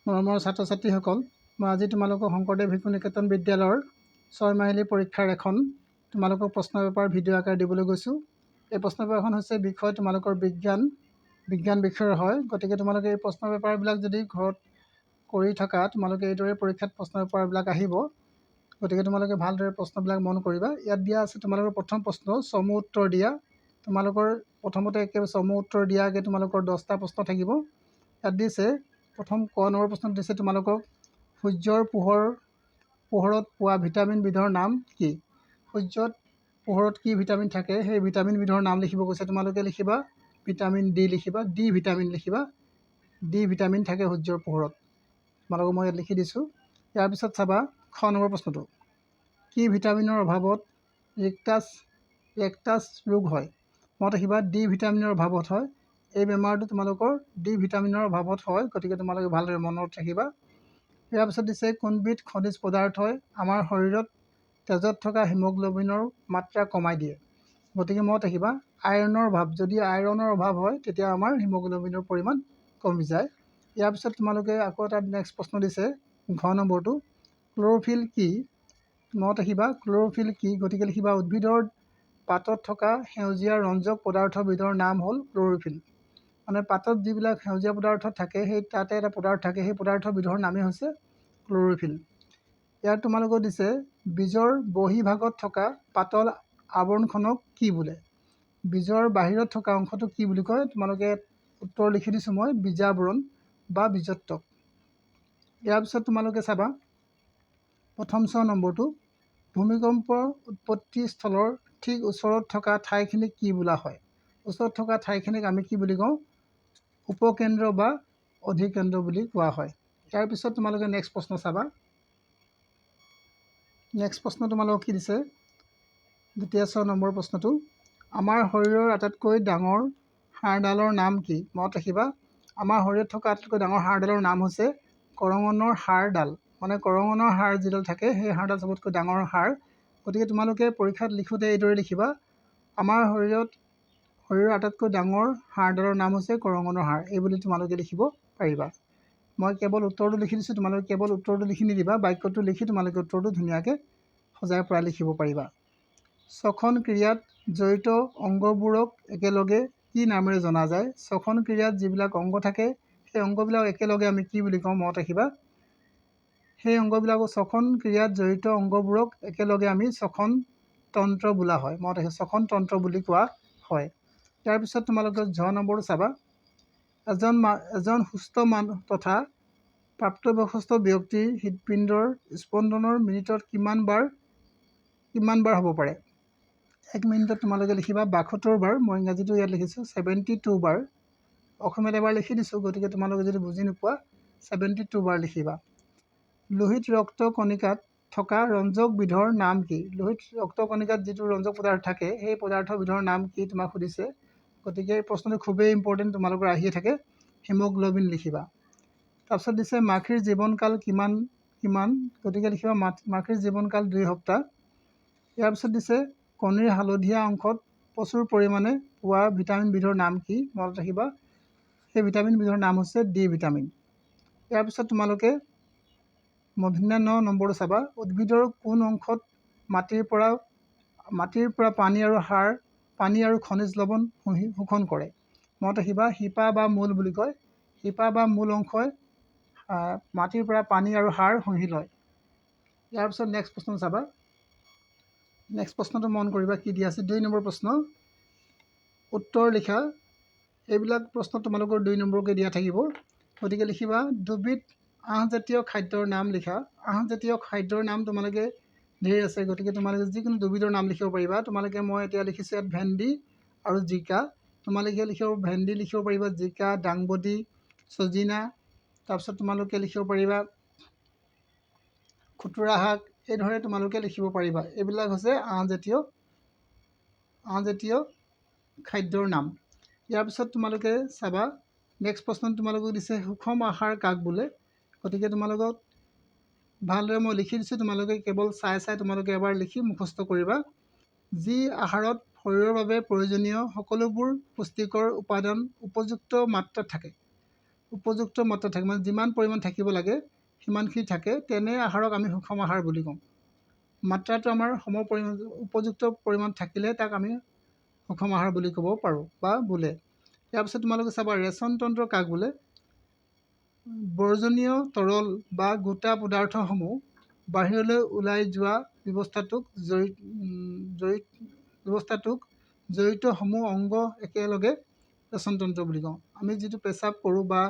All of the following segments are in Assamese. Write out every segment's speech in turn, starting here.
মৰমৰ ছাত্ৰ ছাত্ৰীসকল, মই আজি তোমালোকক শংকৰদেৱ শিশু নিকেতন বিদ্যালয়ৰ ছয়মাহিলী পৰীক্ষাৰ এখন তোমালোকক প্ৰশ্ন পেপাৰ ভিডিঅ' আকাৰে দিবলৈ গৈছোঁ। এই প্ৰশ্ন পেপাৰখন হৈছে বিষয় তোমালোকৰ বিজ্ঞান, বিজ্ঞান বিষয়ৰ হয়। গতিকে তোমালোকে এই প্ৰশ্ন পেপাৰবিলাক যদি ঘৰত কৰি থকা, তোমালোকে এইদৰে পৰীক্ষাত প্ৰশ্ন পেপাৰবিলাক আহিব। গতিকে তোমালোকে ভালদৰে প্ৰশ্নবিলাক মন কৰিবা। ইয়াত দিয়া আছে তোমালোকৰ প্ৰথম প্ৰশ্ন, চমু উত্তৰ দিয়া। তোমালোকৰ প্ৰথমতে একেবাৰে চমু উত্তৰ দিয়াকৈ তোমালোকৰ 10টা প্ৰশ্ন থাকিব। ইয়াত দিছে প্ৰথম ক নম্বৰ প্ৰশ্ন দিছে তোমালোকক, সূৰ্যৰ পোহৰত পোৱা ভিটামিন বিধৰ নাম কি? সূৰ্যত পোহৰত কি ভিটামিন থাকে, সেই ভিটামিন বিধৰ নাম লিখিব কৈছে। তোমালোকে লিখিবা ভিটামিন ডি লিখিবা, ডি ভিটামিন লিখিবা, ডি ভিটামিন থাকে সূৰ্যৰ পোহৰত। তোমালোকক মই ইয়াত লিখি দিছোঁ। ইয়াৰ পিছত চাবা খ নম্বৰ প্ৰশ্নটো, কি ভিটামিনৰ অভাৱত ৰেক্টাছ ৰোগ হয়? মনত ৰাখিবা ডি ভিটামিনৰ অভাৱত হয়। এই বেমাৰটো তোমালোকৰ ডি ভিটামিনৰ অভাৱত হয়, গতিকে তোমালোকে ভালদৰে মনত ৰাখিবা। ইয়াৰ পিছত দিছে কোনবিধ খনিজ পদাৰ্থই আমাৰ শৰীৰত তেজত থকা হিমগ্ল'বিনৰ মাত্ৰা কমাই দিয়ে? গতিকে মনত ৰাখিবা আইৰণৰ অভাৱ, যদি আইৰণৰ অভাৱ হয় তেতিয়া আমাৰ হিমগ্ল'বিনৰ পৰিমাণ কমি যায়। ইয়াৰ পিছত তোমালোকে আকৌ এটা নেক্সট প্ৰশ্ন দিছে ঘ নম্বৰটো, ক্ল'ৰফিল কি? মনত ৰাখিবা ক্ল'ৰফিল কি, গতিকে লিখিবা উদ্ভিদৰ পাতত থকা সেউজীয়া ৰঞ্জক পদাৰ্থবিধৰ নাম হ'ল ক্ল'ৰফিল। মানে পাতত যিবিলাক সেউজীয়া পদাৰ্থ থাকে, সেই তাতে এটা পদাৰ্থ থাকে, সেই পদাৰ্থবিধৰ নামেই হৈছে ক্ল'ৰফিল। ইয়াত তোমালোকক দিছে বীজৰ বহিভাগত থকা পাতল আৱৰণখনক কি বোলে? বীজৰ বাহিৰত থকা অংশটোক কি বুলি কয়? তোমালোকে উত্তৰ লিখি দিছোঁ মই, বীজাৱৰণ বা বীজত্বক। ইয়াৰ পিছত তোমালোকে চাবা প্ৰথম চ নম্বৰটো, ভূমিকম্প উৎপত্তি স্থলৰ ঠিক ওচৰত থকা ঠাইখিনিক কি বোলা হয়? ওচৰত থকা ঠাইখিনিক আমি কি বুলি কওঁ? উপকেন্দ্ৰ বা অধিকেন্দ্ৰ বুলি কোৱা হয়। ইয়াৰ পিছত তোমালোকে নেক্সট প্ৰশ্ন চাবা। নেক্সট প্ৰশ্ন তোমালোকক কি দিছে? দ্বিতীয় ছ নম্বৰ প্ৰশ্নটো, আমাৰ শৰীৰৰ আটাইতকৈ ডাঙৰ হাড়ডালৰ নাম কি? মনত ৰাখিবা আমাৰ শৰীৰত থকা আটাইতকৈ ডাঙৰ হাড়ডালৰ নাম হৈছে কৰঙনৰ হাড়ডাল। মানে কৰঙনৰ হাড় যিডাল থাকে সেই হাড়ডাল চবতকৈ ডাঙৰ হাড়। গতিকে তোমালোকে পৰীক্ষাত লিখোঁতে এইদৰে লিখিবা, আমাৰ শৰীৰৰ আটাইতকৈ ডাঙৰ হাড়ডালৰ নাম হৈছে কৰঙনৰ হাড়, এই বুলি তোমালোকে লিখিব পাৰিবা। মই কেৱল উত্তৰটো লিখি দিছোঁ, তোমালোকে কেৱল উত্তৰটো লিখি নিদিবা, বাক্যটো লিখি তোমালোকে উত্তৰটো ধুনীয়াকৈ সজাই পৰাই লিখিব পাৰিবা। শ্বসন ক্ৰিয়াত জড়িত অংগবোৰক একেলগে কি নামেৰে জনা যায়? শ্বসন ক্ৰিয়াত যিবিলাক অংগ থাকে সেই অংগবিলাক একেলগে আমি কি বুলি কওঁ? মনত ৰাখিবা সেই অংগবিলাকক, শ্বসন ক্ৰিয়াত জড়িত অংগবোৰক একেলগে আমি শ্বসন তন্ত্ৰ বোলা হয়। মনত ৰাখিবা শ্বসন তন্ত্ৰ বুলি কোৱা হয়। ইয়াৰ পিছত তোমালোকে ঝ নম্বৰটো চাবা, এজন সুস্থ মানুহ তথা প্ৰাপ্তবয়স্ক ব্যক্তিৰ হৃদপিণ্ডৰ স্পন্দনৰ মিনিটত কিমান বাৰ হ'ব পাৰে? এক মিনিটত তোমালোকে লিখিবা 72 বাৰ। মই ইংৰাজীটো ইয়াত লিখিছোঁ 72 বাৰ, অসমীয়াত এবাৰ লিখি দিছোঁ, গতিকে তোমালোকে যদি বুজি নোপোৱা 72 বাৰ লিখিবা। লোহিত ৰক্ত কণিকাত থকা ৰঞ্জক বিধৰ নাম কি? লোহিত ৰক্ত কণিকাত যিটো ৰঞ্জক পদাৰ্থ থাকে সেই পদাৰ্থবিধৰ নাম কি তোমাক সুধিছে। গতিকে এই প্ৰশ্নটো খুবেই ইম্পৰ্টেণ্ট, তোমালোকৰ আহিয়ে থাকে। হিমগ্ল'বিন লিখিবা। তাৰপিছত দিছে মাখিৰ জীৱনকাল কিমান? গতিকে লিখিবা মাখিৰ জীৱনকাল 2 সপ্তাহ। ইয়াৰ পিছত দিছে কণীৰ হালধীয়া অংশত প্ৰচুৰ পৰিমাণে পোৱা ভিটামিন বিধৰ নাম কি? মনত ৰাখিবা সেই ভিটামিন বিধৰ নাম হৈছে ডি ভিটামিন। ইয়াৰ পিছত তোমালোকে মূৰ্ধন্য ন নম্বৰটো চাবা, উদ্ভিদৰ কোন অংশত মাটিৰ পৰা পানী আৰু সাৰ, পানী আৰু খনিজ লৱণ শোষণ কৰে? মনত ৰাখিবা শিপা বা মূল বুলি কয়। শিপা বা মূল অংশই মাটিৰ পৰা পানী আৰু সাৰ শুহি লয়। ইয়াৰ পিছত নেক্সট প্ৰশ্ন চাবা। নেক্সট প্ৰশ্নটো মন কৰিবা কি দিয়া আছে। 2 নম্বৰ প্ৰশ্ন, উত্তৰ লিখা। এইবিলাক প্ৰশ্ন তোমালোকৰ 2 নম্বৰকৈ দিয়া থাকিব। গতিকে লিখিবা দুবিধ আঁহজাতীয় খাদ্যৰ নাম লিখা। আঁহজাতীয় খাদ্যৰ নাম তোমালোকে ধেৰ আছে, গতিকে তোমালোকে যিকোনো দুবিধৰ নাম লিখিব পাৰিবা। তোমালোকে মই এতিয়া লিখিছোঁ ইয়াত ভেন্দি আৰু জিকা। তোমালোকে ভেন্দি লিখিব পাৰিবা, জিকা, দাংবডি, চজিনা, তাৰপিছত তোমালোকে লিখিব পাৰিবা খুতুৰা শাক, এইদৰে তোমালোকে লিখিব পাৰিবা। এইবিলাক হৈছে আঁহজাতীয় খাদ্যৰ নাম। ইয়াৰ পিছত তোমালোকে চাবা নেক্সট প্ৰশ্ন তোমালোকক দিছে সুষম আহাৰ কাক বোলে? গতিকে তোমালোকক ভালদৰে মই লিখি দিছোঁ, তোমালোকে কেৱল চাই চাই তোমালোকে এবাৰ লিখি মুখস্থ কৰিবা। যি আহাৰত শৰীৰৰ বাবে প্ৰয়োজনীয় সকলোবোৰ পুষ্টিকৰ উপাদান উপযুক্ত মাত্ৰাত থাকে, উপযুক্ত মাত্ৰা থাকে, মানে যিমান পৰিমাণ থাকিব লাগে সিমানখিনি থাকে, তেনে আহাৰক আমি সুষম আহাৰ বুলি কওঁ। মাত্ৰাটো আমাৰ সম পৰিমাণ, উপযুক্ত পৰিমাণ থাকিলে তাক আমি সুষম আহাৰ বুলি ক'ব পাৰোঁ বা বোলে। ইয়াৰ পিছত তোমালোকে চাবা ৰেচন তন্ত্ৰ কাক বোলে। বৰ্জনীয় তৰল বা গোটা পদাৰ্থসমূহ বাহিৰলৈ ওলাই যোৱা ব্যৱস্থাটোক জড়িত সমূহ অংগ একেলগে ৰেচন তন্ত্ৰ বুলি কওঁ। আমি যিটো পেচাব কৰোঁ বা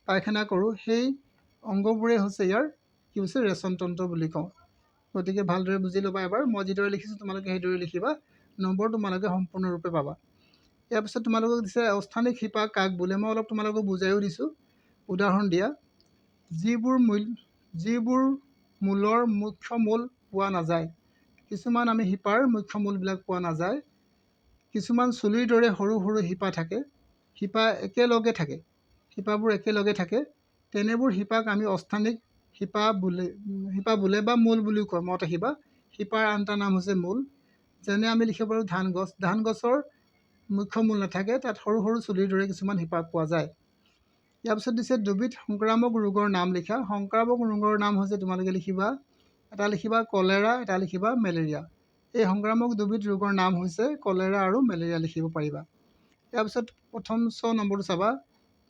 পায়খানা কৰোঁ, সেই অংগবোৰেই হৈছে ইয়াৰ কি হৈছে ৰেচন তন্ত্ৰ বুলি কওঁ। গতিকে ভালদৰে বুজি ল'বা এবাৰ, মই যিদৰে লিখিছোঁ তোমালোকে সেইদৰে লিখিবা, নম্বৰ তোমালোকে সম্পূৰ্ণৰূপে পাবা। ইয়াৰ পিছত তোমালোকক দিছে অস্থানিক শিপা কাক বোলে। মই অলপ তোমালোকক বুজাইও দিছোঁ, উদাহৰণ দিয়া। যিবোৰ মূলৰ মুখ্য মূল পোৱা নাযায়, কিছুমান আমি শিপাৰ মুখ্য মূলবিলাক পোৱা নাযায়। কিছুমান চুলিৰ দৰে সৰু সৰু শিপা থাকে, শিপা একেলগে থাকে, শিপাবোৰ একেলগে থাকে, তেনেবোৰ শিপাক আমি অস্থানিক শিপা বোলে বা মূল বুলিও কয়। মনত ৰাখিবা, শিপাৰ আন এটা নাম হৈছে মূল। যেনে আমি লিখিব পাৰোঁ ধান গছ, ধান গছৰ মুখ্য মূল নাথাকে, তাত সৰু সৰু চুলিৰ দৰে কিছুমান শিপা পোৱা যায়। ইয়াৰ পিছত দিছে দুবিধ সংক্ৰামক ৰোগৰ নাম লিখা। সংক্ৰামক ৰোগৰ নাম হৈছে তোমালোকে লিখিবা, এটা লিখিবা কলেৰা, এটা লিখিবা মেলেৰিয়া। এই সংক্ৰামক দুবিধ ৰোগৰ নাম হৈছে কলেৰা আৰু মেলেৰিয়া লিখিব পাৰিবা। ইয়াৰ পিছত প্ৰথম 6 নম্বৰটো চাবা,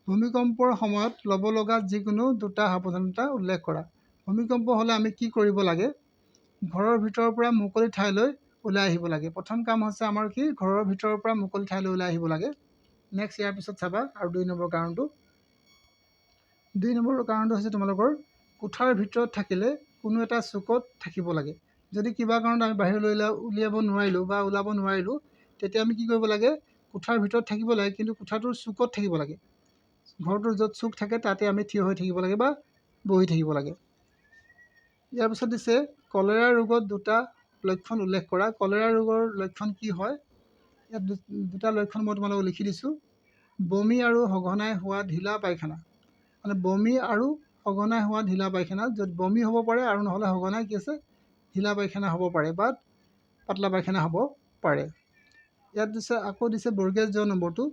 ভূমিকম্পৰ সময়ত ল'ব লগা যিকোনো দুটা সাৱধানতা উল্লেখ কৰা। ভূমিকম্প হ'লে আমি কি কৰিব লাগে? ঘৰৰ ভিতৰৰ পৰা মুকলি ঠাইলৈ ওলাই আহিব লাগে। প্ৰথম কাম হৈছে আমাৰ কি, ঘৰৰ ভিতৰৰ পৰা মুকলি ঠাইলৈ ওলাই আহিব লাগে। নেক্সট ইয়াৰ পিছত চাবা আৰু 2 নম্বৰ কাৰণটো। 2 নম্বৰৰ কাৰণটো হৈছে তোমালোকৰ কোঠাৰ ভিতৰত থাকিলে কোনো এটা চুকত থাকিব লাগে। যদি কিবা কাৰণত আমি বাহিৰলৈ উলিয়াব নোৱাৰিলোঁ বা ওলাব নোৱাৰিলোঁ, তেতিয়া আমি কি কৰিব লাগে, কোঠাৰ ভিতৰত থাকিব লাগে, কিন্তু কোঠাটোৰ চুকত থাকিব লাগে। ঘৰটোৰ য'ত চুক থাকে তাতে আমি থিয় হৈ থাকিব লাগে বা বহি থাকিব লাগে। ইয়াৰ পিছত দিছে কলেৰা ৰোগত দুটা লক্ষণ উল্লেখ কৰা। কলেৰা ৰোগৰ লক্ষণ কি হয়, ইয়াত দুটা লক্ষণ মই তোমালোকক লিখি দিছোঁ। বমি আৰু সঘনাই হোৱা ঢিলা পায়খানা, মানে বমি আৰু সঘনাই হোৱা ঢিলা পায়খানা, য'ত বমি হ'ব পাৰে আৰু নহ'লে সঘনাই কি আছে ঢিলা পায়খানা হ'ব পাৰে বা পাতলা পায়খানা হ'ব পাৰে। ইয়াত দিছে আকৌ দিছে বৰ্গীয় জ নম্বৰটো,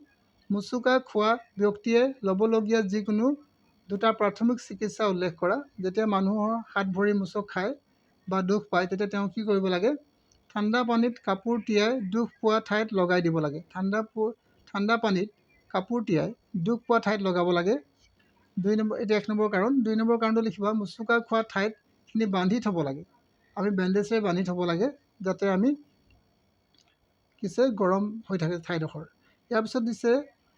মুচুকা খোৱা ব্যক্তিয়ে ল'বলগীয়া যিকোনো দুটা প্ৰাথমিক চিকিৎসা উল্লেখ কৰা। যেতিয়া মানুহৰ হাত ভৰি মোচক খায় বা দুখ পায়, তেতিয়া তেওঁ কি কৰিব লাগে, ঠাণ্ডা পানীত কাপোৰ তিয়াই দুখ পোৱা ঠাইত লগাই দিব লাগে। ঠাণ্ডা পানীত কাপোৰ তিয়াই দুখ পোৱা ঠাইত লগাব লাগে। 2 নম্বৰ, এইটো 1 নম্বৰ কাৰণ। 2 নম্বৰ কাৰণটো লিখিবা, মুচুকা খোৱা ঠাইতখিনি বান্ধি থ'ব লাগে। আমি বেণ্ডেজেৰে বান্ধি থ'ব লাগে যাতে আমি কিছে গৰম হৈ থাকে ঠাইডোখৰ। ইয়াৰ পিছত দিছে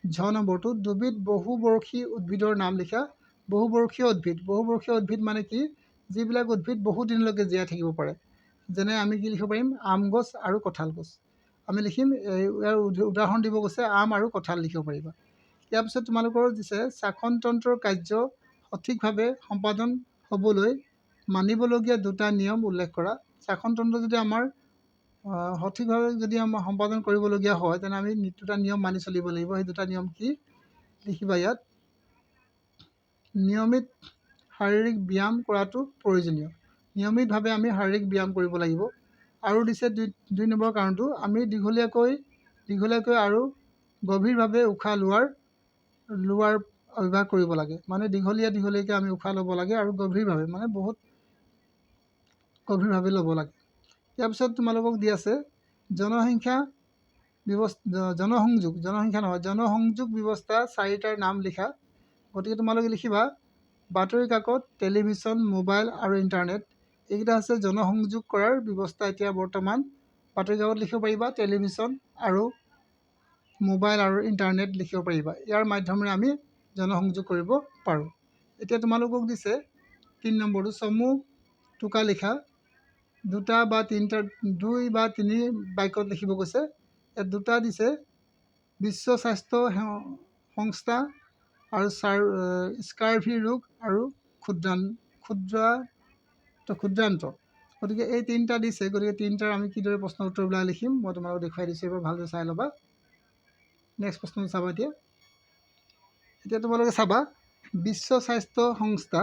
ঝ নম্বৰটো, দুবিধ বহুবৰ্ষী উদ্ভিদৰ নাম লিখা। বহুবৰ্ষীয় উদ্ভিদ, বহুবৰ্ষীয় উদ্ভিদ মানে কি, যিবিলাক উদ্ভিদ বহু দিনলৈকে জীয়াই থাকিব পাৰে। যেনে আমি কি লিখিব পাৰিম, আম গছ আৰু কঁঠাল গছ আমি লিখিম। ইয়াৰ উদাহৰণ দিব গৈছে আম আৰু কঁঠাল লিখিব পাৰিবা। ইয়াৰ পিছত তোমালোকৰ দিছে শ্বাসনতন্ত্ৰৰ কাৰ্য সঠিকভাৱে সম্পাদন হ'বলৈ মানিবলগীয়া দুটা নিয়ম উল্লেখ কৰা। শ্বাসনতন্ত্ৰ যদি আমাৰ সঠিকভাৱে যদি আমাৰ সম্পাদন কৰিবলগীয়া হয়, তেনে আমি দুটা নিয়ম মানি চলিব লাগিব। সেই দুটা নিয়ম কি লিখিবা ইয়াত, নিয়মিত শাৰীৰিক ব্যায়াম কৰাটো প্ৰয়োজনীয়। নিয়মিতভাৱে আমি শাৰীৰিক ব্যায়াম কৰিব লাগিব। আৰু দিছে 2 নম্বৰ কাৰণটো, আমি দীঘলীয়াকৈ আৰু গভীৰভাৱে উশাহ লোৱাৰ অভ্যাস কৰিব লাগে। মানে দীঘলীয়াকৈ আমি উশাহ ল'ব লাগে আৰু গভীৰভাৱে, মানে বহুত গভীৰভাৱে ল'ব লাগে। ইয়াৰ পিছত তোমালোকক দি আছে জনসংখ্যা ব্যৱস্থা, জনসংযোগ, জনসংখ্যা নহয়, জনসংযোগ ব্যৱস্থা চাৰিটাৰ নাম লিখা। গতিকে তোমালোকে লিখিবা বাতৰি কাকত, টেলিভিশ্যন, মোবাইল আৰু ইণ্টাৰনেট। এইকেইটা হৈছে জনসংযোগ কৰাৰ ব্যৱস্থা। এতিয়া বৰ্তমান বাতৰি কাকত লিখিব পাৰিবা, টেলিভিশ্যন আৰু মোবাইল আৰু ইণ্টাৰনেট লিখিব পাৰিবা। ইয়াৰ মাধ্যমেৰে আমি জনসংযোগ কৰিব পাৰোঁ। এতিয়া তোমালোকক দিছে 3 নম্বৰটো, চমু টোকা লিখা। দুটা বা তিনিটা, 2 বা 3 বাক্যত লিখিব কৈছে। ইয়াত দুটা দিছে, বিশ্ব স্বাস্থ্য সংস্থা আৰু স্কাৰ্ভি ৰোগ আৰু ক্ষুদ্ৰান্ত। গতিকে এই তিনিটা দিছে। গতিকে তিনিটাৰ আমি কিদৰে প্ৰশ্ন উত্তৰবিলাক লিখিম মই তোমালোকক দেখুৱাই দিছোঁ, এবাৰ ভালদৰে চাই ল'বা। নেক্সট প্ৰশ্ন চাবা এতিয়া। এতিয়া তোমালোকে চাবা বিশ্ব স্বাস্থ্য সংস্থা,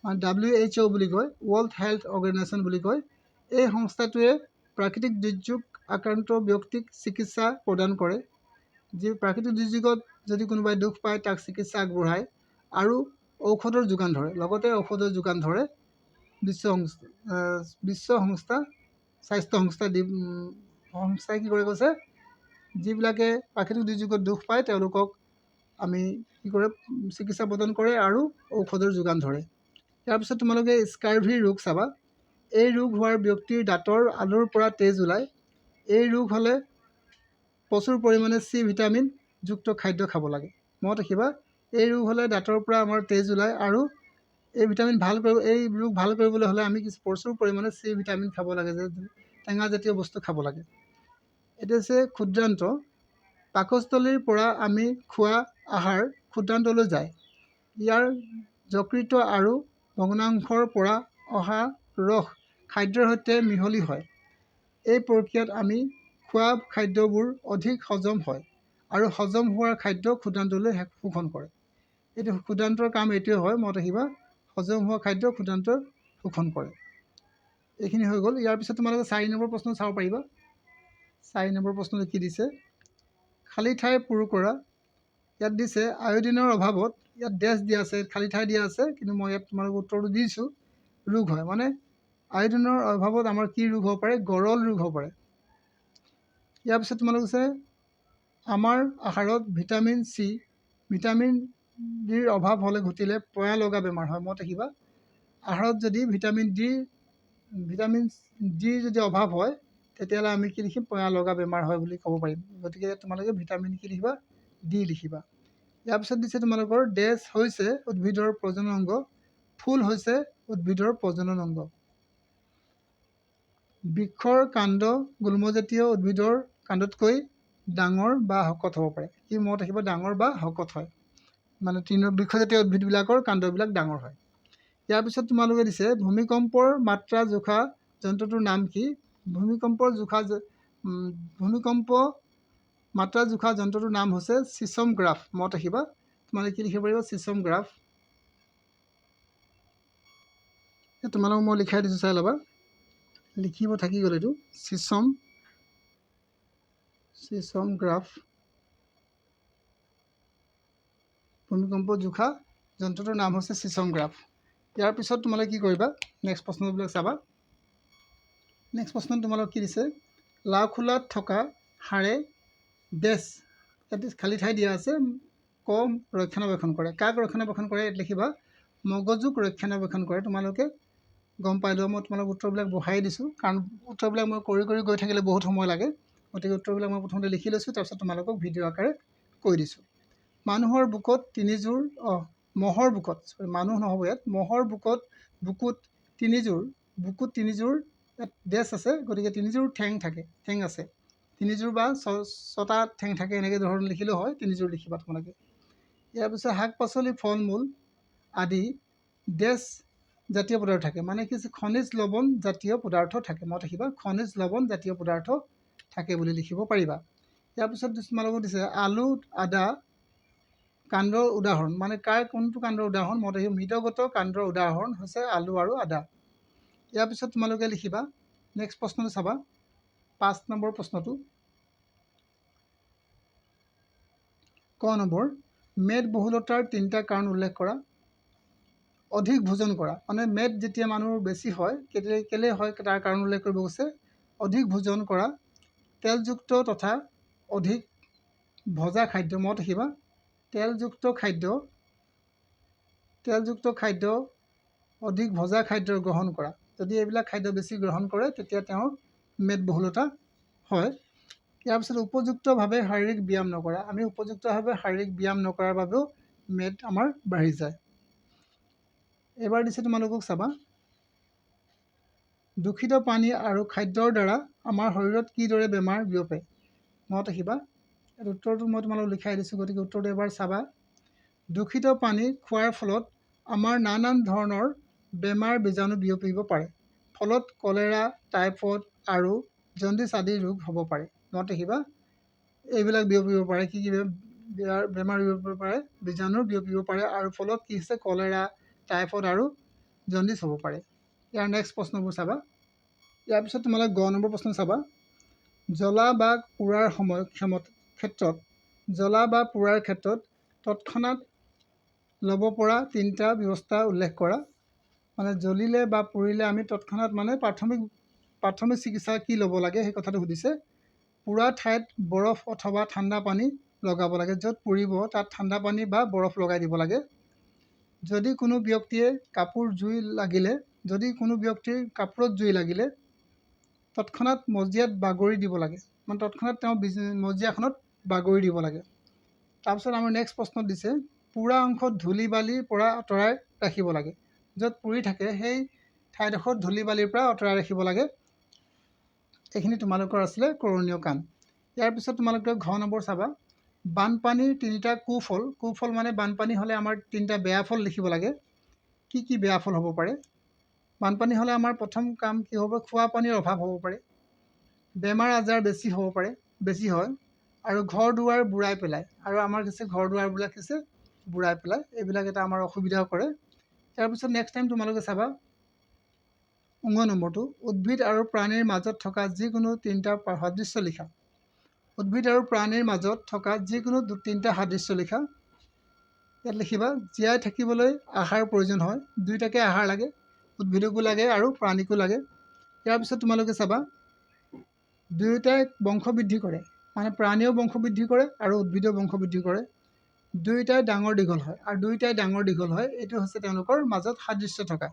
মানে WHO বুলি কয়, ৱৰ্ল্ড হেল্থ অৰ্গেনাইজেশ্যন বুলি কয়। এই সংস্থাটোৱে প্ৰাকৃতিক দুৰ্যোগ আক্ৰান্ত ব্যক্তিক চিকিৎসা প্ৰদান কৰে। যি প্ৰাকৃতিক দুৰ্যোগত যদি কোনোবাই দুখ পায় তাক চিকিৎসা আগবঢ়ায়। আৰু ঔষধৰ যোগান ধৰে। লগতে ঔষধৰ যোগান ধৰে বিশ্ব সংস্থা, বিশ্ব সংস্থা স্বাস্থ্য সংস্থা সংস্থাই কি কৰে কৈছে, যিবিলাকে প্ৰাকৃতিক দুৰ্যোগত দুখ পায় তেওঁলোকক আমি কি কৰে, চিকিৎসা প্ৰদান কৰে আৰু ঔষধৰ যোগান ধৰে। ইয়াৰ পিছত তোমালোকে স্কাৰ্ভি ৰোগ চাবা। এই ৰোগ হোৱাৰ ব্যক্তিৰ দাঁতৰ আলুৰ পৰা তেজ ওলায়। এই ৰোগ হ'লে প্ৰচুৰ পৰিমাণে চি ভিটামিন যুক্ত খাদ্য খাব লাগে। মনত ৰাখিবা, এই ৰোগ হ'লে দাঁতৰ পৰা আমাৰ তেজ ওলায় আৰু এই ভিটামিন ভাল কৰিব, এই ৰোগ ভাল কৰিবলৈ হ'লে আমি কিছু প্ৰচুৰ পৰিমাণে চি ভিটামিন খাব লাগে, যে টেঙাজাতীয় বস্তু খাব লাগে। এতিয়া হৈছে ক্ষুদ্ৰান্ত। পাকস্থলীৰ পৰা আমি খোৱা আহাৰ ক্ষুদ্ৰান্তলৈ যায়। ইয়াৰ যকৃত আৰু ভগ্নাংশৰ পৰা অহা ৰস খাদ্যৰ সৈতে মিহলি হয়। এই প্ৰক্ৰিয়াত আমি খোৱা খাদ্যবোৰ অধিক হজম হয় আৰু হজম হোৱাৰ খাদ্য ক্ষুদ্ৰান্তলৈ শোষণ কৰে। এইটো ক্ষুদ্ৰান্তৰ কাম এইটোৱে হয়, মনত ৰাখিবা, হজম হোৱা খাদ্য ক্ষুদ্ৰান্ত শোষণ কৰে। এইখিনি হৈ গ'ল। ইয়াৰ পিছত তোমালোকে 4 নম্বৰ প্ৰশ্ন চাব পাৰিবা। 4 নম্বৰ প্ৰশ্নটো কি দিছে, খালী ঠাই পূৰ কৰা। ইয়াত দিছে আয়ডিনৰ অভাৱত, ইয়াত ডেছ দিয়া আছে, খালী ঠাই দিয়া আছে, কিন্তু মই ইয়াত তোমালোকক উত্তৰটো দিছোঁ। ৰোগ হয়, মানে আয়ডিনৰ অভাৱত আমাৰ কি ৰোগ হ'ব পাৰে, গৰল ৰোগ হ'ব পাৰে। ইয়াৰ পিছত তোমালোক আছে আমাৰ আহাৰত ভিটামিন চি, ভিটামিন ডিৰ অভাৱ হ'লে ঘটিলে পয়া লগা বেমাৰ হয়। মনত ৰাখিবা, আহাৰত যদি ভিটামিন ডিৰ যদি অভাৱ হয় তেতিয়াহ'লে আমি কি লিখিম, পয়া লগা বেমাৰ হয় বুলি ক'ব পাৰিম। গতিকে তোমালোকে ভিটামিন কি লিখিবা, ডি লিখিবা। ইয়াৰ পিছত দিছে তোমালোকৰ ডেছ হৈছে উদ্ভিদৰ প্ৰজনন অংগ, ফুল হৈছে উদ্ভিদৰ প্ৰজনন অংগ। বৃক্ষৰ কাণ্ড গুল্মজাতীয় উদ্ভিদৰ কাণ্ডতকৈ ডাঙৰ বা শকত হ'ব পাৰে। কি মনত ৰাখিব, ডাঙৰ বা শকত হয়, মানে তৃণ বৃক্ষজাতীয় উদ্ভিদবিলাকৰ কাণ্ডবিলাক ডাঙৰ হয়। ইয়াৰ পিছত তোমালোকে দিছে ভূমিকম্পৰ মাত্ৰা জোখা যন্ত্ৰটোৰ নাম কি। ভূমিকম্পৰ জোখা ভূমিকম্প মাত্ৰা জোখা যন্ত্ৰটোৰ নাম হৈছে চিছমগ্ৰাফ। মনত ৰাখিবা, তোমালোকে কি লিখিব পাৰিবা, চিছমগ্ৰাফ। তোমালোকক মই লিখাই দিছোঁ, চাই ল'বা, লিখিব থাকি গ'ল এইটো। চিছমগ্ৰাফ ভূমিকম্প জোখা যন্ত্ৰটোৰ নাম হৈছে চিছমগ্ৰাফ। ইয়াৰ পিছত তোমালোকে কি কৰিবা, নেক্সট প্ৰশ্নবিলাক চাবা। নেক্সট প্ৰশ্ন তোমালোক কি দিছে, লাওখোলাত থকা হাড়ে ডেছ, ইয়াত খালী ঠাই দিয়া আছে, কম ৰক্ষণাবেক্ষণ কৰে। কাক ৰক্ষণাবেক্ষণ কৰে ইয়াত লিখিবা, মগজুক ৰক্ষণাবেক্ষণ কৰে। তোমালোকে গম পাই লোৱা, মই তোমালোক উত্তৰবিলাক বহাই দিছোঁ, কাৰণ উত্তৰবিলাক মই কৰি কৰি গৈ থাকিলে বহুত সময় লাগে। গতিকে উত্তৰবিলাক মই প্ৰথমতে লিখি লৈছোঁ, তাৰপিছত তোমালোকক ভিডিঅ' আকাৰে কৈ দিছোঁ। মানুহৰ বুকত তিনিযোৰ, মহৰ বুকত, চৰি মানুহ নহ'ব ইয়াত, মহৰ বুকুত তিনিযোৰ, বুকুত তিনিযোৰ ইয়াত ডেছ আছে, গতিকে তিনিযোৰ ঠেং থাকে, ঠেং আছে, তিনিযোৰ বা ছটা ঠেং থাকে, এনেকৈ ধৰণে লিখিলেও হয়, তিনিযোৰ লিখিবা তোমালোকে। ইয়াৰ পিছত শাক পাচলি, ফল মূল আদি ডেছ জাতীয় পদাৰ্থ থাকে, মানে কি খনিজ লৱণ জাতীয় পদাৰ্থ থাকে। মনত ৰাখিবা, খনিজ লৱণ জাতীয় পদাৰ্থ থাকে বুলি লিখিব পাৰিবা। ইয়াৰ পিছত তোমালোকক দিছে আলু, আদা কাণ্ডৰ উদাহৰণ, মানে কাৰ কোনটো কাণ্ডৰ উদাহৰণ, মনত ৰাখিবা মৃদগত কাণ্ডৰ উদাহৰণ হৈছে আলু আৰু আদা। ইয়াৰ পিছত তোমালোকে লিখিবা নেক্সট প্ৰশ্নটো চাবা, 5 নম্বৰ প্ৰশ্নটো, ক নম্বৰ, মেদবহুলতাৰ 3টা কাৰণ উল্লেখ কৰা। অধিক ভোজন কৰা, মানে মেদ যেতিয়া মানুহৰ বেছি হয় কেতিয়া কেলে হয় তাৰ কাৰণ উল্লেখ কৰিব গৈছে। অধিক ভোজন কৰা, তেলযুক্ত তথা অধিক ভজা খাদ্য, মনত ৰাখিবা তেলযুক্ত খাদ্য, তেলযুক্ত খাদ্য, অধিক ভজা খাদ্য গ্ৰহণ কৰা। যদি এইবিলাক খাদ্য বেছি গ্ৰহণ কৰে তেতিয়া তেওঁৰ মেদবহুলতা হয়। ইয়াৰ পিছত উপযুক্তভাৱে শাৰীৰিক ব্যায়াম নকৰা, আমি উপযুক্তভাৱে শাৰীৰিক ব্যায়াম নকৰাৰ বাবেও মেদ আমাৰ বাঢ়ি যায়। এইবাৰ দিছে তোমালোকক চাবা, দূষিত পানী আৰু খাদ্যৰ দ্বাৰা আমাৰ শৰীৰত কিদৰে বেমাৰ বিয়পে। মনত ৰাখিবা, উত্তৰটো মই তোমালোকক লিখাই দিছোঁ, গতিকে উত্তৰটো এবাৰ চাবা। দূষিত পানী খোৱাৰ ফলত আমাৰ নানান ধৰণৰ বেমাৰ বীজাণু বিয়পিব পাৰে, ফলত কলেৰা, টাইফইড আৰু জণ্ডিছ আদি ৰোগ হ'ব পাৰে। মনত ৰাখিবা, এইবিলাক বিয়পিব পাৰে, কি কি বেমাৰ বিয়পিব পাৰে, বীজাণু বিয়পিব পাৰে আৰু ফলত কি হৈছে, কলেৰা, টাইফইড আৰু জণ্ডিছ হ'ব পাৰে। ইয়াৰ নেক্সট প্ৰশ্নবোৰ চাবা। ইয়াৰ পিছত তোমালোকে গ নম্বৰ প্ৰশ্ন চাবা, জ্বলা বা পোৰাৰ সময় ক্ষেত্ৰত, জ্বলা বা পোৰাৰ ক্ষেত্ৰত তৎক্ষণাত ল'ব পৰা তিনিটা ব্যৱস্থা উল্লেখ কৰা। মানে জ্বলিলে বা পুৰিলে আমি তৎক্ষণাত মানে প্ৰাথমিক প্ৰাথমিক চিকিৎসা কি ল'ব লাগে, সেই কথাটো সুধিছে। পোৰা ঠাইত বৰফ অথবা ঠাণ্ডা পানী লগাব লাগে। য'ত পুৰিব তাত ঠাণ্ডা পানী বা বৰফ লগাই দিব লাগে। যদি কোনো ব্যক্তিয়ে কাপোৰ জুই লাগিলে যদি কোনো ব্যক্তিৰ কাপোৰত জুই লাগিলে তৎক্ষণাত মজিয়াত বাগৰি দিব লাগে। মানে তৎক্ষণাত তেওঁ মজিয়াখনত বাগৰি দিব লাগে। তাৰপিছত আমাৰ নেক্সট প্ৰশ্ন দিছে, পোৰা অংশত ধূলি বালিৰ পৰা আঁতৰাই ৰাখিব লাগে। য'ত পুৰি থাকে সেই ঠাইডোখৰত ধূলি বালিৰ পৰা আঁতৰাই ৰাখিব লাগে। এইখিনি তোমালোকৰ আছিলে কৰণীয় কাম। ইয়াৰ পিছত তোমালোকে ঘ নম্বৰ চাবা, বানপানীৰ তিনিটা কুফল। কুফল মানে বানপানী হ'লে আমাৰ তিনিটা বেয়া ফল লিখিব লাগে। কি কি বেয়া ফল হ'ব পাৰে? বানপানী হ'লে আমাৰ প্ৰথম কাম কি হ'ব? খোৱা পানীৰ অভাৱ হ'ব পাৰে, বেমাৰ আজাৰ বেছি হ'ব পাৰে, বেছি হয়, আৰু ঘৰ দুৱাৰ বুৰাই পেলায়। আৰু আমাৰ কিছু ঘৰ দুৱাৰবিলাক কিছু বুৰাই পেলায়। এইবিলাক এটা আমাৰ অসুবিধাও কৰে। তাৰপিছত নেক্সট টাইম তোমালোকে চাবা ঙ নম্বৰটো, উদ্ভিদ আৰু প্ৰাণীৰ মাজত থকা যিকোনো তিনিটা সাদৃশ্য লিখা। উদ্ভিদ আৰু প্ৰাণীৰ মাজত থকা যিকোনো তিনিটা সাদৃশ্য লিখা। ইয়াত লিখিবা, জীয়াই থাকিবলৈ আহাৰ প্ৰয়োজন হয়, দুয়োটাকে আহাৰ লাগে, উদ্ভিদকো লাগে আৰু প্ৰাণীকো লাগে। ইয়াৰ পিছত তোমালোকে চাবা, দুয়োটাই বংশবৃদ্ধি কৰে, মানে প্ৰাণীয়েও বংশবৃদ্ধি কৰে আৰু উদ্ভিদেও বংশবৃদ্ধি কৰে। দুয়োটাই ডাঙৰ দীঘল হয় আৰু দুয়োটাই ডাঙৰ দীঘল হয়। এইটো হৈছে তেওঁলোকৰ মাজত সাদৃশ্য থকা।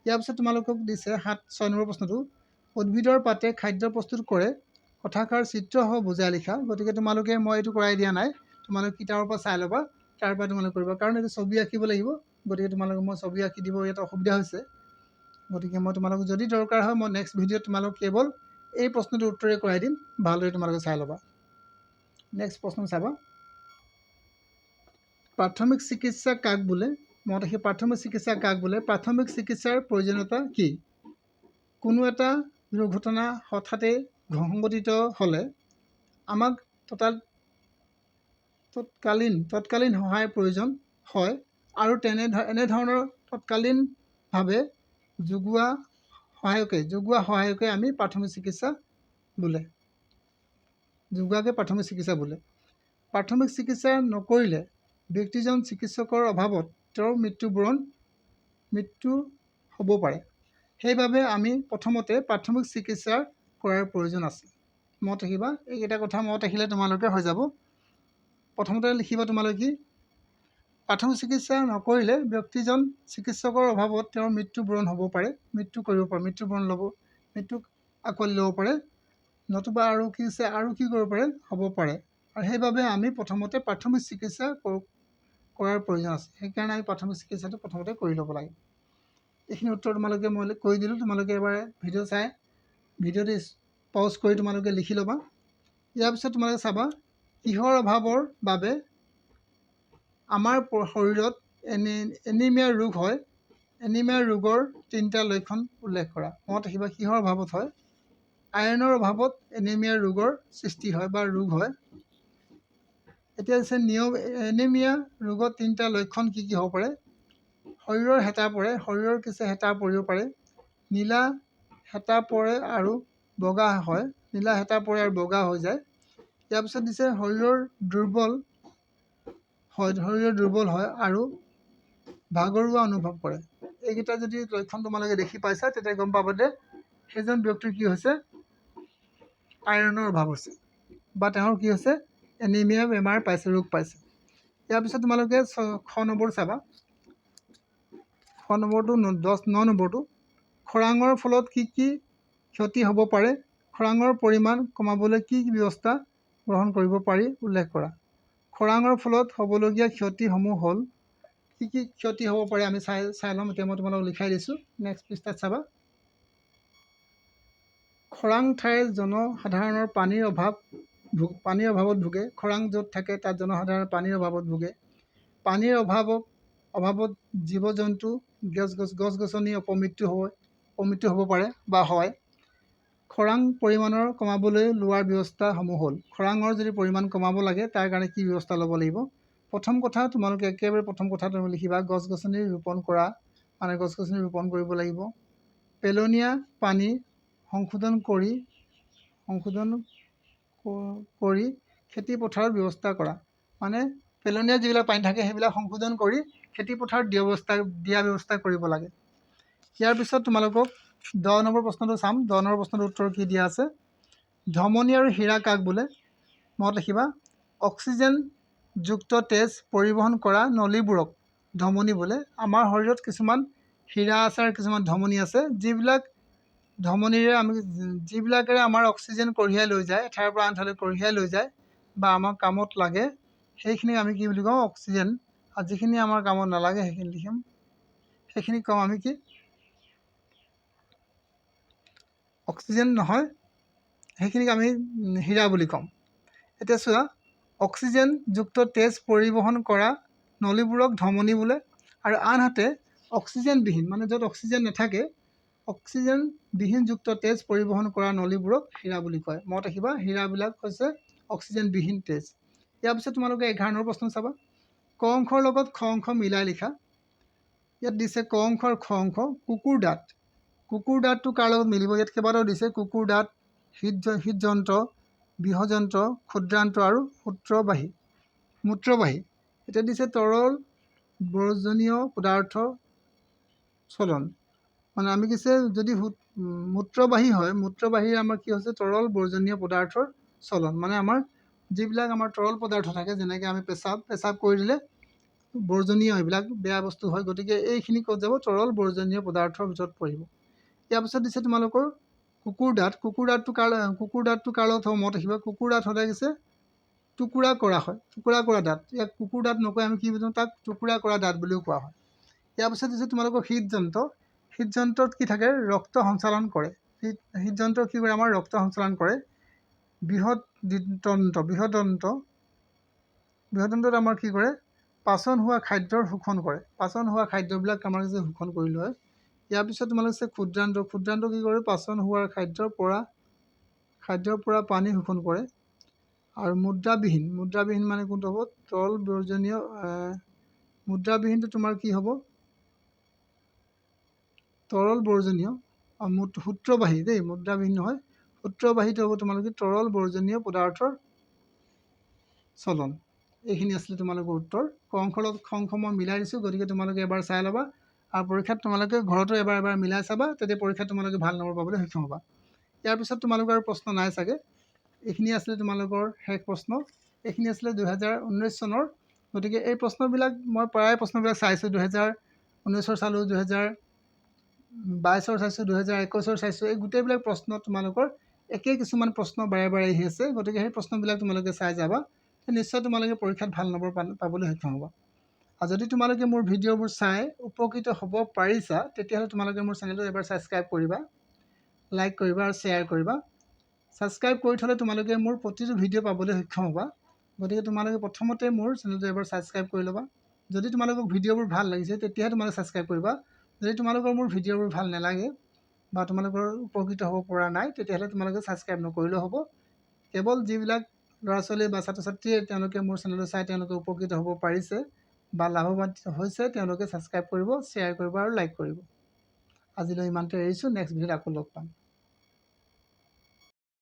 ইয়াৰ পিছত তোমালোকক দিছে 6 নম্বৰ প্ৰশ্নটো, উদ্ভিদৰ পাতে খাদ্য প্ৰস্তুত কৰে, কথাষাৰ চিত্ৰসহ বুজাই লিখা। গতিকে তোমালোকে, মই এইটো কৰাই দিয়া নাই, তোমালোকে কিতাপৰ পৰা চাই ল'বা, তাৰ পৰা তোমালোকে কৰিবা, কাৰণ এইটো ছবি আঁকিব লাগিব। গতিকে তোমালোকে মই ছবি আঁকি দিব ইয়াত অসুবিধা হৈছে। গতিকে মই তোমালোকক যদি দৰকাৰ হয় মই নেক্সট ভিডিঅ'ত তোমালোক কেৱল এই প্ৰশ্নটোৰ উত্তৰে কৰাই দিম, ভালদৰে তোমালোকে চাই ল'বা। নেক্সট প্ৰশ্ন চাবা, প্ৰাথমিক চিকিৎসা কাক বোলে? মনত ৰাখি, প্ৰাথমিক চিকিৎসা কাক বোলে? প্ৰাথমিক চিকিৎসাৰ প্ৰয়োজনীয়তা কি? কোনো এটা দুৰ্ঘটনা হঠাতে সংঘটিত হ'লে আমাক তৎকালীন তৎকালীন সহায়ৰ প্ৰয়োজন হয় আৰু এনেধৰণৰ তৎকালীনভাৱে যোগোৱা সহায়কে আমি প্ৰাথমিক চিকিৎসা বোলে, যোগোৱাকে প্ৰাথমিক চিকিৎসা বোলে। প্ৰাথমিক চিকিৎসা নকৰিলে ব্যক্তিজন চিকিৎসকৰ অভাৱত তেওঁৰ মৃত্যু হ'ব পাৰে। সেইবাবে আমি প্ৰথমতে প্ৰাথমিক চিকিৎসা কৰাৰ প্ৰয়োজন আছে। মনত ৰাখিবা, এইকেইটা কথা মনত ৰাখিলে তোমালোকে হৈ যাব। প্ৰথমতে লিখিবা তোমালোকে কি, প্ৰাথমিক চিকিৎসা নকৰিলে ব্যক্তিজন চিকিৎসকৰ অভাৱত তেওঁৰ মৃত্যুবৰণ হ'ব পাৰে, মৃত্যু কৰিব পাৰে, মৃত্যুবৰণ ল'ব, মৃত্যুক আঁকোৱালি ল'ব পাৰে, নতুবা আৰু কি আছে, আৰু কি কৰিব পাৰে, হ'ব পাৰে। আৰু সেইবাবে আমি প্ৰথমতে প্ৰাথমিক চিকিৎসা কৰাৰ প্ৰয়োজন আছে। সেইকাৰণে আমি প্ৰাথমিক চিকিৎসাটো প্ৰথমতে কৰি ল'ব লাগে। এইখিনি উত্তৰ তোমালোকে মই কৈ দিলোঁ। তোমালোকে এবাৰ ভিডিঅ' চাই ভিডিঅ'টো পজ কৰি তোমালোকে লিখি ল'বা। ইয়াৰ পিছত তোমালোকে চাবা, কিহৰ অভাৱৰ বাবে আমাৰ শৰীৰত এনিমিয়া ৰোগ হয়? এনিমিয়া ৰোগৰ তিনিটা লক্ষণ উল্লেখ কৰা। মনত ৰাখিবা, কিহৰ অভাৱত হয়? আইৰণৰ অভাৱত এনিমিয়া ৰোগৰ সৃষ্টি হয় বা ৰোগ হয়। এতিয়া হৈছে নিয়ম, এনিমিয়া ৰোগত তিনিটা লক্ষণ কি কি হ'ব পাৰে? শৰীৰৰ হেতা পৰে, শৰীৰৰ কিছু হেতা পৰিব পাৰে, নীলা হেতা পৰে আৰু বগা হয়, নীলা হেতা পৰে আৰু বগা হৈ যায়। ইয়াৰ পিছত দিছে শৰীৰৰ দুৰ্বল হয়, শৰীৰৰ দুৰ্বল হয় আৰু ভাগৰুৱা অনুভৱ কৰে। এইকেইটা যদি লক্ষণ তোমালোকে দেখি পাইছা, তেতিয়া গম পাবা যে সেইজন ব্যক্তিৰ কি হৈছে, আইৰণৰ অভাৱ হৈছে বা তেওঁৰ কি হৈছে, এনিমিয়া বেমাৰ পাইছে, ৰোগ পাইছে। ইয়াৰ পিছত তোমালোকে খ নম্বৰ চাবা, খ নম্বৰটো 10 ন নম্বৰটো, খৰাঙৰ ফলত কি কি ক্ষতি হ'ব পাৰে? খৰাঙৰ পৰিমাণ কমাবলৈ কি কি ব্যৱস্থা গ্ৰহণ কৰিব পাৰি উল্লেখ কৰা। খৰাঙৰ ফলত হ'বলগীয়া ক্ষতিসমূহ হ'ল, কি কি ক্ষতি হ'ব পাৰে আমি চাই চাই ল'ম। এতিয়া মই তোমালোকক লিখাই দিছোঁ, নেক্সট পৃষ্ঠাত চাবা। খৰাং ঠাইৰ জনসাধাৰণৰ পানীৰ অভাৱত ভোগে। খৰাং য'ত থাকে তাত জনসাধাৰণে পানীৰ অভাৱত ভোগে। পানীৰ অভাৱত জীৱ জন্তু, গছ গছনি অপমৃত্যু হ'ব পাৰে বা হয়। খৰাং পৰিমাণৰ কমাবলৈ লোৱাৰ ব্যৱস্থাসমূহ হ'ল, খৰাঙৰ যদি পৰিমাণ কমাব লাগে তাৰ কাৰণে কি ব্যৱস্থা ল'ব লাগিব? প্ৰথম কথা তোমালোকে একেবাৰে প্ৰথম কথা তুমি লিখিবা, গছ গছনি ৰোপণ কৰা, মানে গছ গছনি ৰোপণ কৰিব লাগিব। পেলনীয়া পানী সংশোধন কৰি খেতি পথাৰৰ ব্যৱস্থা কৰা, মানে পেলনীয়া যিবিলাক পানী থাকে সেইবিলাক সংশোধন কৰি খেতি পথাৰত দিয়া ব্যৱস্থা কৰিব লাগে। ইয়াৰ পিছত তোমালোকক 10 নম্বৰ প্ৰশ্নটো চাম। 10 নম্বৰ প্ৰশ্নটোৰ উত্তৰ কি দিয়া আছে? ধমনী আৰু শিৰা কাক বোলে? মনত ৰাখিবা, অক্সিজেনযুক্ত তেজ পৰিবহণ কৰা নলীবোৰক ধমনী বোলে। আমাৰ শৰীৰত কিছুমান শিৰা আছে আৰু কিছুমান ধমনী আছে, যিবিলাক ধমনীৰে আমি যিবিলাকেৰে আমাৰ অক্সিজেন কঢ়িয়াই লৈ যায়, এঠাইৰ পৰা আন ঠাইলৈ কঢ়িয়াই লৈ যায় বা আমাৰ কামত লাগে, সেইখিনিক আমি কি বুলি কওঁ? অক্সিজেন। আৰু যিখিনি আমাৰ কামত নালাগে সেইখিনি লিখিম, সেইখিনি কওঁ আমি কি? অক্সিজেন নহয়, সেইখিনিক আমি শিৰা বুলি ক'ম। এতিয়া চোৱা, অক্সিজেনযুক্ত তেজ পৰিবহণ কৰা নলীবোৰক ধমনী বোলে। আৰু আনহাতে অক্সিজেনবিহীন, মানে য'ত অক্সিজেন নাথাকে, অক্সিজেনবিহীনযুক্ত তেজ পৰিবহণ কৰা নলীবোৰক শিৰা বুলি কয়। মনত ৰাখিবা, শিৰাবিলাক হৈছে অক্সিজেনবিহীন তেজ। ইয়াৰ পিছত তোমালোকে 11 নম্বৰ প্ৰশ্ন চাবা। ক অংশৰ লগত খ অংশ মিলাই লিখা। ইয়াত দিছে ক অংশ আৰু খ অংশ। কুকুৰ দাঁত, কুকুৰ দাঁতটো কাৰ লগত মিলিব? ইয়াত কেইবাটাও দিছে, কুকুৰ দাঁত, হৃদযন্ত্ৰ, বৃহযন্ত্ৰ, ক্ষুদ্ৰান্ত্ৰ আৰু মূত্ৰবাহী। এতিয়া দিছে তৰল বৰ্জনীয় পদাৰ্থ চলন, মানে আমি কৈছে যদি মূত্ৰবাহী হয়, মূত্ৰবাহীৰ আমাৰ কি হৈছে? তৰল বৰ্জনীয় পদাৰ্থৰ চলন, মানে আমাৰ যিবিলাক আমাৰ তৰল পদাৰ্থ থাকে, যেনেকৈ আমি পেচাব কৰি দিলে বৰ্জনীয় এইবিলাক বেয়া বস্তু হয়, গতিকে এইখিনি ক'ত যাব? তৰল বৰ্জনীয় পদাৰ্থৰ ভিতৰত পৰিব। ইয়াৰ পিছত দিছে তোমালোকৰ কুকুৰ দাঁত। কুকুৰ দাঁতটো কাৰ লগত হ'ব? মনত ৰাখিবা, কুকুৰ দাঁত সদায় দিছে টুকুৰা কৰা হয়, টুকুৰা কৰা দাঁত। ইয়াক কুকুৰ দাঁত নকয়, আমি কি বুজোঁ? তাক টুকুৰা কৰা দাঁত বুলিও কোৱা হয়। ইয়াৰ পিছত দিছে তোমালোকৰ হৃদযন্ত্ৰ। হৃদযন্ত্ৰত কি থাকে? ৰক্ত সঞ্চালন কৰে। হৃদযন্ত্ৰ কি কৰে? আমাৰ ৰক্ত সঞ্চালন কৰে। বৃহদন্ত্ৰত আমাৰ কি কৰে? পাচন হোৱা খাদ্যৰ শোষণ কৰে। পাচন হোৱা খাদ্যবিলাক আমাৰ যে শোষণ কৰি লয়। ইয়াৰ পিছত তোমালোকে আছে ক্ষুদ্ৰান্ত। ক্ষুদ্ৰান্ত কি কৰে? পাচন হোৱাৰ খাদ্যৰ পৰা পানী শোষণ কৰে। আৰু মুদ্ৰাবিহীন, মুদ্ৰাবিহীন মানে কোনটো হ'ব? তৰল বৰ্জনীয়, মুদ্ৰাবিহীনটো তোমাৰ কি হ'ব? তৰল বৰ্জনীয় সূত্ৰবাহী দেই, মুদ্ৰাবিহীন নহয়, সূত্ৰবাহীটো হ'ব তোমালোকে তৰল বৰ্জনীয় পদাৰ্থৰ চলন। এইখিনি আছিলে তোমালোকৰ উত্তৰ। ক অংশৰ লগত খ অংশ মই মিলাই দিছোঁ, গতিকে তোমালোকে এবাৰ চাই ল'বা আৰু পৰীক্ষাত তোমালোকে ঘৰতো এবাৰ এবাৰ মিলাই চাবা, তেতিয়া পৰীক্ষাত তোমালোকে ভাল নম্বৰ পাবলৈ সক্ষম হ'বা। ইয়াৰ পিছত তোমালোকৰ আৰু প্ৰশ্ন নাই চাগে। এইখিনি আছিলে তোমালোকৰ শেষ প্ৰশ্ন। এইখিনি আছিলে 2019 চনৰ। গতিকে এই প্ৰশ্নবিলাক মই প্ৰায় প্ৰশ্নবিলাক চাইছোঁ, 2019ৰ চালোঁ, 2022ৰ চাইছোঁ, 2021ৰ চাইছোঁ। এই গোটেইবিলাক প্ৰশ্ন তোমালোকৰ একেই কিছুমান প্ৰশ্ন বাৰে বাৰে আহি আছে, গতিকে সেই প্ৰশ্নবিলাক তোমালোকে চাই যাবা, নিশ্চয় তোমালোকে পৰীক্ষাত ভাল নম্বৰ পাবলৈ সক্ষম হ'বা। আৰু যদি তোমালোকে মোৰ ভিডিঅ'বোৰ চাই উপকৃত হ'ব পাৰিছা, তেতিয়াহ'লে তোমালোকে মোৰ চেনেলটো এবাৰ ছাবস্ক্ৰাইব কৰিবা, লাইক কৰিবা আৰু শ্বেয়াৰ কৰিবা। ছাবস্ক্ৰাইব কৰি থ'লে তোমালোকে মোৰ প্ৰতিটো ভিডিঅ' পাবলৈ সক্ষম হ'বা। গতিকে তোমালোকে প্ৰথমতে মোৰ চেনেলটো এবাৰ ছাবস্ক্ৰাইব কৰি ল'বা। যদি তোমালোকক ভিডিঅ'বোৰ ভাল লাগিছে তেতিয়াহে তোমালোকে ছাবস্ক্ৰাইব কৰিবা। যদি তোমালোকৰ মোৰ ভিডিঅ'বোৰ ভাল নালাগে বা তোমালোকৰ উপকৃত হ'ব পৰা নাই, তেতিয়াহ'লে তোমালোকে ছাবস্ক্ৰাইব নকৰিলেও হ'ব। কেৱল যিবিলাক ল'ৰা ছোৱালী বা ছাত্ৰ ছাত্ৰীয়ে তেওঁলোকে মোৰ চেনেলটো চাই তেওঁলোকে উপকৃত হ'ব পাৰিছে বা লাভৱান হৈছে, তেওঁলোকে ছাবস্ক্ৰাইব কৰিব, শ্বেয়াৰ কৰিব আৰু লাইক কৰিব। আজিলৈ ইমানতে এৰিছোঁ, নেক্সট ভিডিঅ'ত আকৌ লগ পাম।